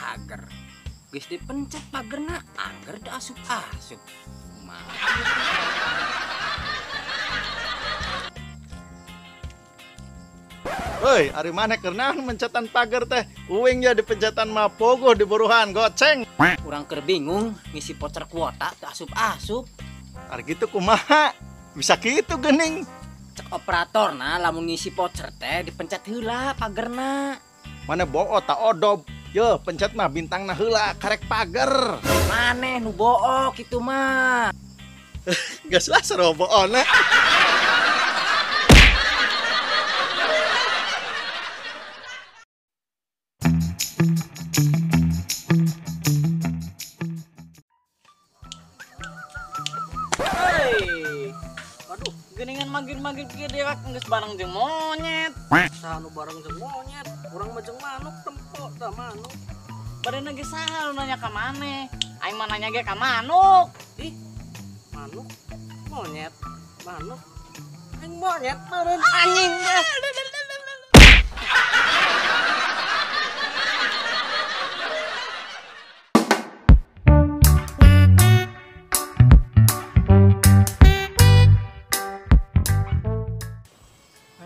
pagar. Geus dipencet pagerna angger da asup-asup. Kumaha? Hoi, ari maneh keur naon mencetan pagar teh? Uing ya dipencetan mah pogoh diburuhan goceng. Urang keur bingung ngisi voucher kuota teu asup-asup. Ari kitu kumaha? Bisa kitu geuning. Cek operatorna lamun ngisi voucher teh dipencet heula pagerna. Maneh boo ta odob. Yo, pencet mah bintangna heula karek pagar. Maneh nu boo kitu mah. Geus lah seru boona. Aduh, geuningan magir-magir kieu dewek geus bareng jeung monyet. Saha nu bareng jeung monyet? Urang mah jeung manuk tempo tah manuk. Badena ge saha nu nanya ka maneh? Aing mah nanya ge ka manuk. Ih, manuk, monyet, manuk. Aing monyet meureun anjing.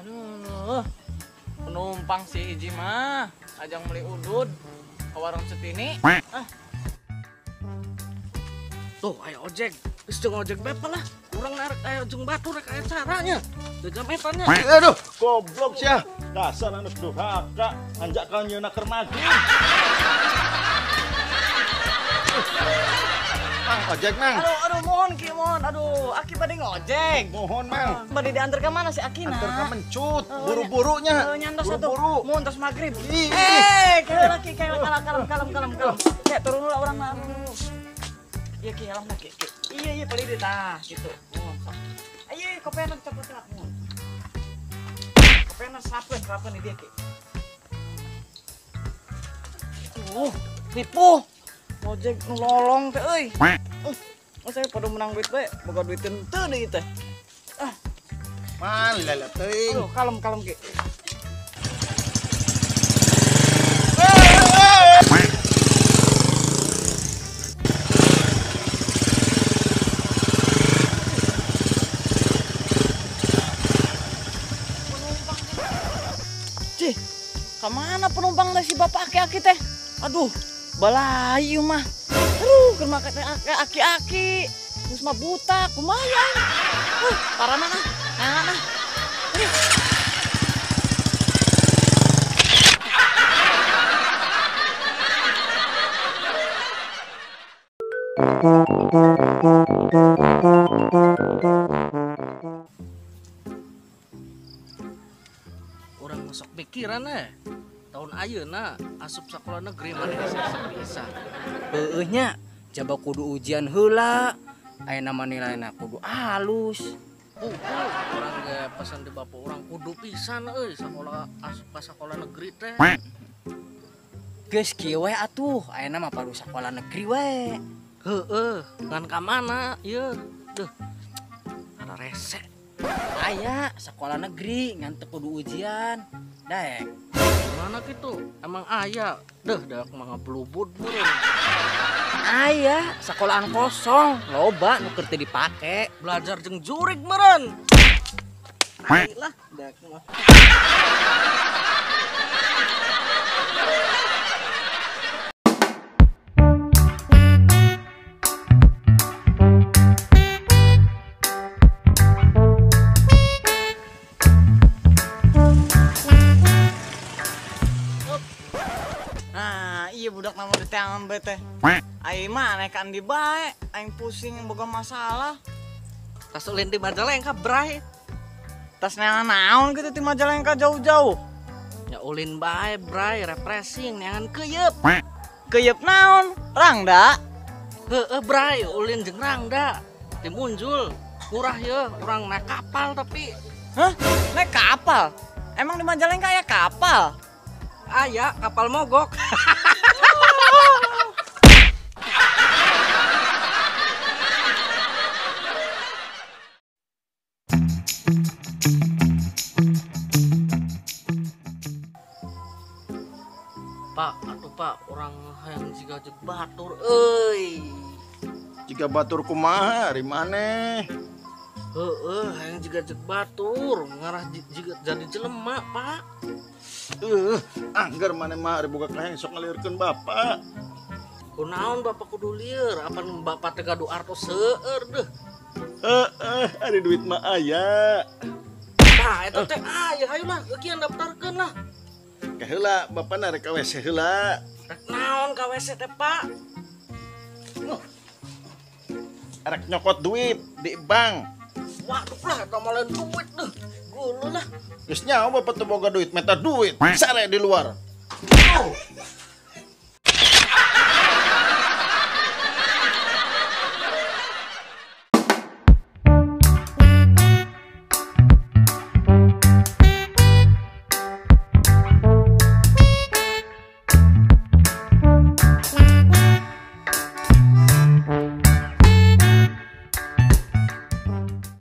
Aduh, penumpang si hiji mah ajang beli udud ke warung Setini. Ah. Tuh, ayo ojek. Geus jeung ojek bae lah. Urang narik aya jeung batur rek aya caranya. Teu jam eta nya. Aduh, goblok sia. Dasar anu durhaka, anjak ka nyeuna keur maju. Mang, ojek mang. Aduh, aduh, mohon ki, mohon. Aduh, aki bade ngojek. Mohon mang. Bade diantar ke mana si Aki na? Antar ka Mencut, buru-burunya. Nyantos atuh. Buru-buru. Mohon tos magrib. Ih. Kalem ki, kalem kalem kalem kalem kalem. Kayak turun lah orang mah. Iya ki, alam ki. Iya iya paling di tah gitu. Mohon sok. Ayo kopena cepet lah mohon. Kopena serapeun di dia ki. Nipu. Ojek nu lolong teh euy. Saya pada menang duit bae, boga duit henteu deui teh. Ah. Man, lala teuing. Aduh, kalem kalem ki. Cih, kemana penumpang si bapak aki-aki teh? Aduh, balayu mah. Aduh, keur make aki-aki. Geus mah buta, kumaha ya? Parah mana? Nah, nah. Aduh. Urang masuk pikiran tahun ayeuna asup sekolah negeri maneh bisa. Heueuh nya, jaba kudu ujian heula. Ayeuna mah nilaina kudu halus. Urang ge pesan di bapak urang kudu pisan euy sakola asup ka sakola negeri teh. Geus kieu we atuh, ayeuna mah padu sakola negeri we. Heueuh, ngan ka mana ieu? Duh. Ada rese. Aya sekolah negeri ngan teu kudu ujian. Daek. Mana kitu? Emang aya. Deuh, daek mah ngablubud meureun. Aya, sekolahan kosong, loba nu keur teu dipake. Belajar jeung jurig meureun. Tai lah, daek mah. Nah, iya budak nama diteangan bae teh. Aing mah naik andi bae, aing pusing boga masalah. Tas ulin di Majalengka, bray. Tas neangan naon kitu ti Majalengka jauh-jauh. Ya ulin bae, bray, refreshing neangan keuyeub. Keuyeub naon? Rangda. Heueuh, bray, ulin jeung rangda. Ti muncul, murah ye, urang naik kapal tapi. Hah? Naik kapal? Emang di Majalengka aya kapal? Aya, kapal mogok. Pak, atuh Pak, urang hayang jiga jeung batur euy. Jiga batur kumaha ari maneh? Heeh, hayang jiga jeung batur, ngarah jiga jadi jelema, Pak. Angger maneh mah ari boga kahayang sok ngalieurkeun bapak. Kunaon bapak kudu lieur, apan bapak teh gaduh artos seueur deuh. Heeh, ari duit mah aya. Tah eta teh aya, hayu lah eukian daftarkeun lah. Ke heula bapak na rek ka WC heula. Rek naon ka WC teh, Pak? Rek nyokot duit di bank. Waduh lah eta mah lain duit deuh. Geuleuh lah. Geus nyaho bapak teu boga duit, meta duit. Sare di luar. Oh.